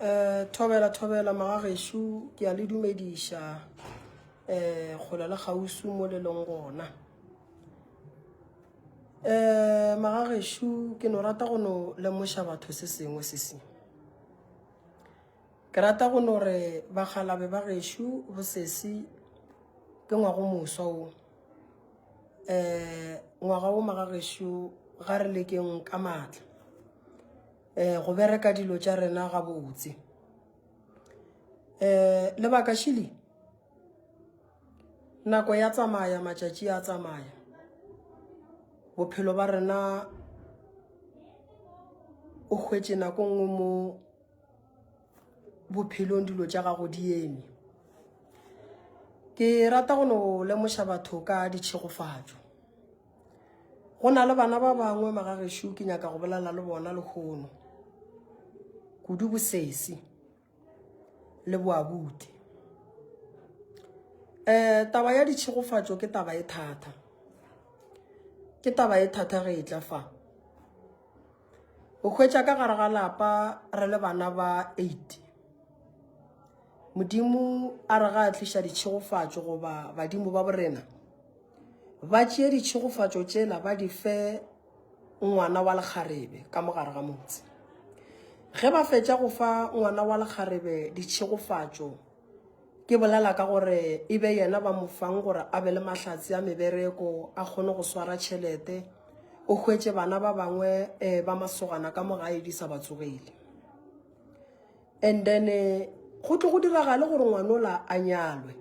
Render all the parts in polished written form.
Eh, thobela thobela magagešo ke a le dumediša eh kgole le kgauswi mo le leng gona eh magagešo ke no rata go no lemoša batho se sengwe se se ke rata go no re bakgalabe ba gešo bosesi ke ngwago moswa o eh ngwaga wo magagešo ga re lekeng ka maatla um go bereka dilo tša rena gabotse um lebaka šili nako ya tsamaya matšatši a tsamaya bophelo ba rena o hwetše nako nngwe mo bophelong dilo tša gago di eme ke rata go no lemoša batho ka ditšhegofatšo Go na le bana ba bangwe magagešo ke nyaka go bolela le bona lehono, kudu bosesi le boabuti. Um taba ya ditšhegofatšo ke taba e thata, ke taba e thata ge e tla fa. O hwetša ka gare ga lapa re le bana ba 8. Modimo a re ga a tliša ditšhegofatšo goba badimo ba borena ba tšee ditšhegofatšo tšela ba di fe ngwana wa lekgarebe ka mo gare ga motse. Ge ba fetša go fa ngwana wa lekgarebe ditšhegofatšo, ke bolela ka gore e be yena ba mo fang gore a be le mahlatse a mebereko, a kgone go swara tšhelete, o hwetše bana ba bangwe um ba masogana ka mo gae di sa ba tsogele. And then eh, go tlo go diragale gore ngwanola a nyalwe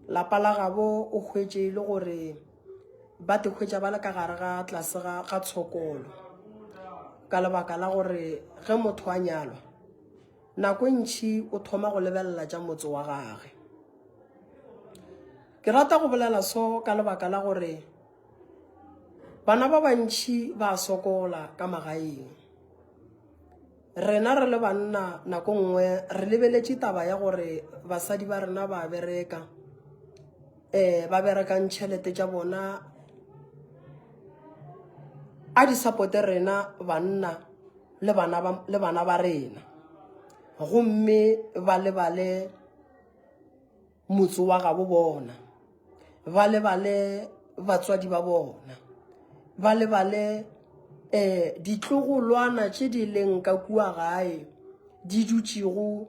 lapa la gabo o hwetše e le gore ba te hwetša ba le ka gare ga tlase ga ga tshokolo ka lebaka la gore ge motho a nyalwa nako e ntšhi o thoma go lebelela tša motse wa gage ke rata go bolela so ka lebaka la gore bana ba bantšhi ba sokola ka magaeng Rena re le banna nako nngwe re lebeletše taba ya gore basadi ba rena ba bereka um ba berekang tšhelete tša bona a di supporte rena banna le bana ba, le bana ba rena gomme ba lebale motse wa gabo bona ba lebale batswadi ba bona ba lebale um ditlogolwana tše di leng ka kua gae di dutšego um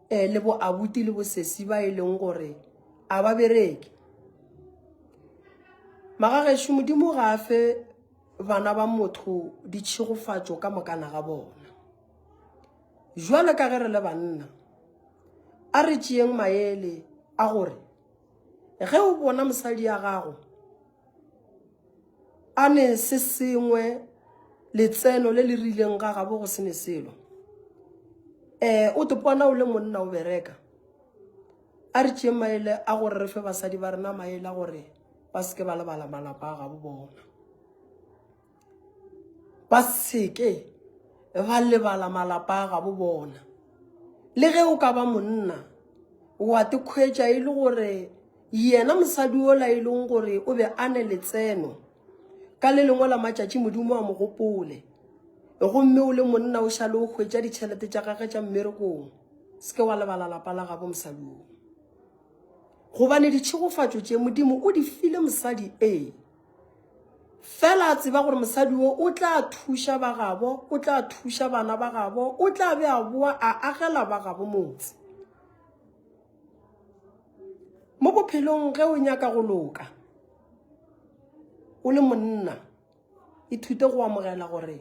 le bo abuti le bosesi ba e leng gore a ba bereke magagešo modimo ga a fe bana ba motho ditšhegofatšo ka mokana ga bona jwale ka ge re le banna A re tšeeng maele a gore ge o bona mosadi ya gago a ne se sengwe letseno le le rileng ga gabo go se ne selo um o te pona o le monna o bereka a re tšeeng maele a gore re fe basadi ba rena maele a gore ba seke ba lebala malapa a gabo bona Ba se ke ba lebala malapa a gabo bona. Le ge o ka ba monna, wa te khwetša e le gore yena mosadi ola e leng gore o be a ne letseno, ka le lengwe la matšatši Modimo a mo gopole. Gomme o le monna o šale o hwetša ditšhelete tša gage tša mmerekong, se ke wa lebala lapa la gabo mosadi oo. Gobane ditšhegofatšo tše Modimo o di file mosadi ee. Fela a tseba gore mosadi wo o tla thuša ba gabo, o tla thuša bana ba gabo, o tla be a boa a agela ba gabo motse. Mo bophelong ge o nyaka go loka o le monna, ithute go amogela gore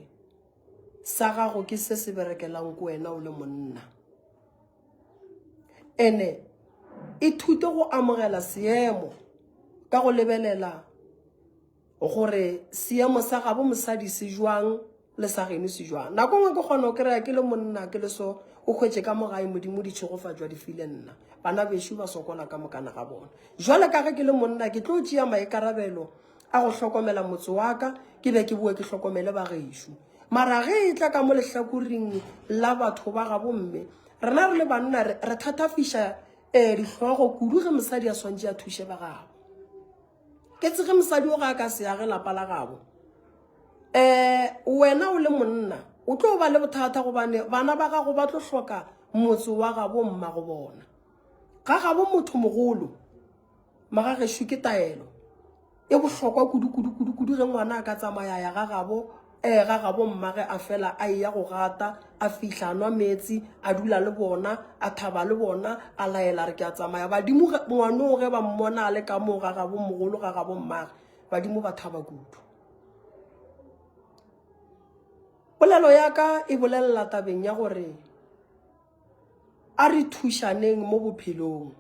sa gago ke se se berekelang ko wena o le monna. Ene ithute go amogela seemo ka go lebelela gore seemo sa gabo mosadi se jwang le sa geno se jwang. Nako nngwe ke kgona go kry-a ke le monna ke le so o hwetše ka mo gae modimo ditšhegofatšwa di file nna bana bešo ba sokola ka mokana ga bona. Jwale ka ge ke le monna ke tlo tšea maikarabelo a go hlokomela motse wa ka ke be ke boe ke hlokomele ba gešo. Mara ge e tla ka mo lehlakoring la batho ba gabo mme rena re le banna re thatafiša um dihlogo kudu ge mosadi a swantše a thuše ba gabo. Ke tse ge mosadi o ga a ka se age lapa la gabo um wena o le monna O tlo ba le bothata gobane bana ba gago ba tlo hloka motse wa gabo mmago bona. Ga gabo motho mogolo, magagešo ke taelo e bohlokwa kudu kudu kudu kudu ge ngwana a ka tsamaya ya ga gabo eh ga gabo mmage a fela a eya go gata a fihla a nwa meetse a dula le bona a thaba le bona a laela re ke a tsamaya badimo ngwanoo ge ba mmona a le ka moo ga gabo mogolo ga gabo mmage badimo ba thaba kudu. Polelo ya ka e bolelela tabeng ya gore a re thušaneng mo bophelong.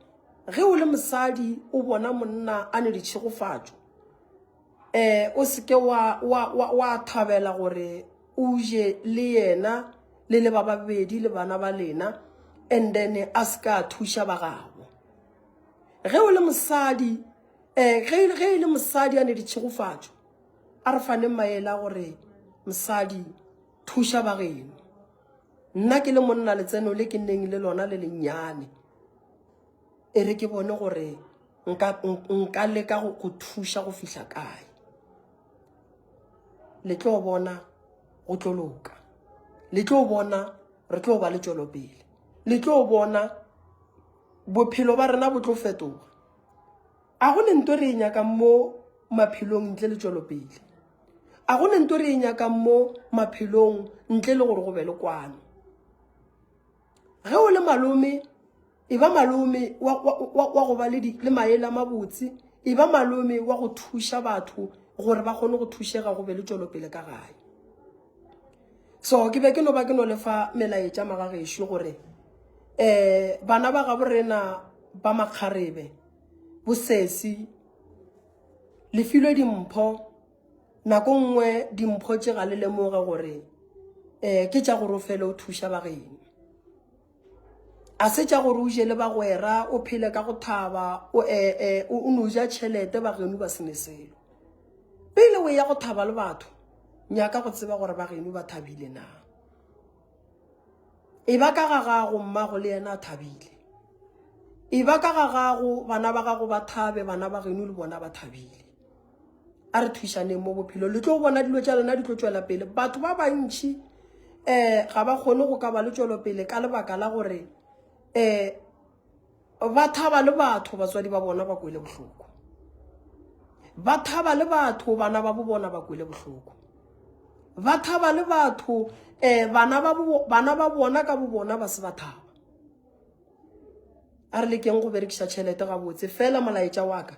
Ge o le mosadi o bona monna a ne ditšhegofatšo, um o seke wa, wa, wa, wa thabela gore o je le yena le le ba babedi le bana ba lena and then a se ka thuša ba gabo. Ge o le mosadi, um ge, ge e le mosadi a ne ditšhegofatšo, A re faneng maele a gore mosadi thuša ba geno. Nna ke le monna letseno le ke neng le lona le lennyane. E re ke bone gore nka, nka leka go, go thuša go fihla kae. Le tlo bona go tlo loka. Le tlo bona re tlo ba le tšwelopele. Le tlo bona bophelo ba rena bo tlo fetoga. A go ne nto re e nyakang mo maphelong ntle le tšwelopele. A go ne nto re e nyakang mo maphelong ntle le gore go be le kwano. Ge o le malome, e ba malome wa, wa, wa, wa go ba le, di, le maele a mabotse, e ba malome wa go thuša batho gore ba kgone go thušega go be le tšwelopele ka gae. So ke be ke no ba ke no lefa melaetša magagešo gore eh bana ba gabo rena ba makgarebe bosesi le filwe dimpho nako nngwe dimpho tše ga le lemoge gore um ke tša gore o fele o thuša bageno a se tša gore o je le bagwera o phele ka go thaba o eh, o no ja tšhelete bageno ba sene selo pele o ya go thaba le batho nyaka go tseba gore bageno ba thabile na E ba ka ga gago mmago le yena a thabile. E ba ka ga gago bana ba gago ba thabe, bana ba geno le bona ba thabile. A re thušaneng mo bophelo. Le tlo bona dilo tša lena di tlo tšwela pele. Batho ba bantši um ga ba kgone go ka ba le tšwelopele ka lebaka la gore um Ba thaba le batho batswadi ba bona ba kwele bohloko. Ba thaba le batho bana ba bo bona ba kwele bohloko. Ba thaba le batho eh bana ba bo bana ba bona ka bo bona ba se ba thaba. A re lekeng go berekiša tšhelete gabotse fela molaetša wa ka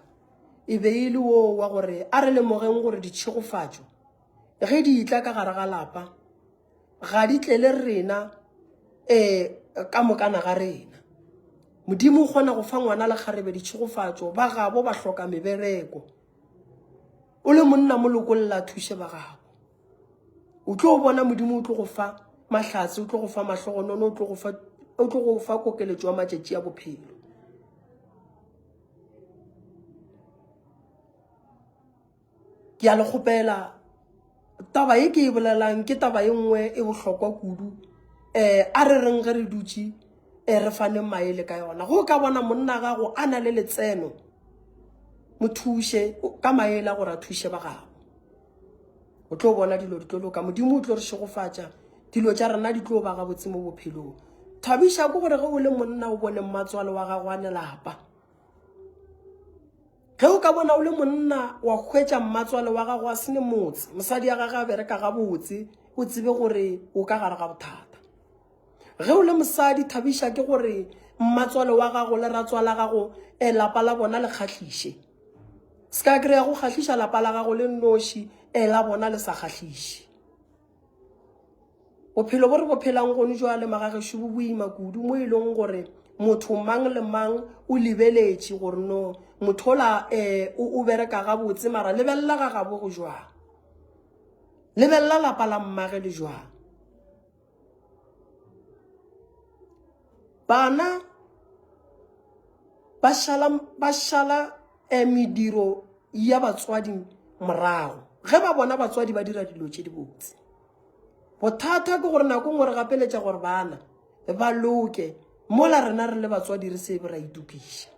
e be e le wo wa gore a re lemogeng gore ditšhegofatšo ge di tla ka gare ga lapa ga di tlele rena um ka mokana ga rena. Modimo o kgona go fa ngwana le kgarebe ditšhegofatšo, ba gabo ba hloka mebereko. O le monna mo lokolla thuše ba gabo. O tlo bona Modimo o tlo go fa mahlatse, o tlo go fa mahlogonono, o tlo go fa o tlo go fa kokeletšo ya matšatši a bophelo. Ke a le kgopela, taba ye ke e bolelang ke taba ye nngwe e bohlokwa kudu. Um a re reng ge re dutše um re faneng maele ka yona. Ge o ka bona monna gago a na le letseno, mo thuše ka maele a gore a thuše ba gabo. O tlo bona dilo di tlo loka. Modimo o tlo re šegofatša, dilo tša rena di tlo ba gabotse mo bophelong. Thabiša ke gore ge o le monna o bone mmatswalo wa gago a ne lapa. Ge o ka bona o le monna wa hwetša mmatswale wa gago a sene motse, mosadi ya gage a bereka gabotse, o tsebe gore o ka gare ga bothata. Ge o le mosadi thabiša ke gore mmatswale wa gago le ratswala gago e lapa la bona le kgahliše. Se ka kry-a go kgahliša lapa la gago le nnoši e la bona le sa kgahliše. Bophelo bo re bo phelang gone jwale magagešo bo boima kudu mo e leng gore motho mang le mang o lebeletše gore no motho ola um o bereka gabotse mara lebelela ga gabo go jwang, lebelela lapa la mmage le jwang. Bana ba šala ba šala eh, mediro ya batswadi morago ge ba bona batswadi ba dira dilo tše dibotse. Bothata ke gore nako nngwe re gapeletša gore bana ba loke mola rena re le batswadi re se be ra itokiša.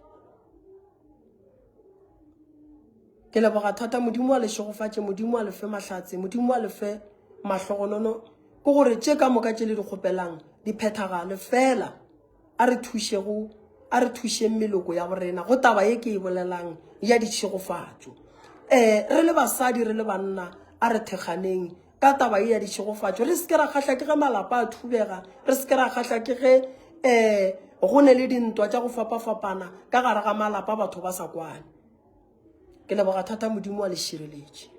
Ke leboga thata, Modimo a le šegofatše, Modimo a le fe mahlatse, Modimo a le fe mahlogonono. ke gore tše ka moka tše le di kgopelang di phethagale fela a re thušego a re thušeng meloko ya borena go taba ye ke e bolelang ya ditšhegofatšo um re le basadi re le banna a re thekganeng ka taba ye ya ditšhegofatšo re se ke ra kgahla ke ge malapa a thubega re se ke ra kgahla ke ge um go ne le dintwa tša go fapafapana ka gare ga malapa batho ba sa kwane ke leboga thata modimo wa le šireletše.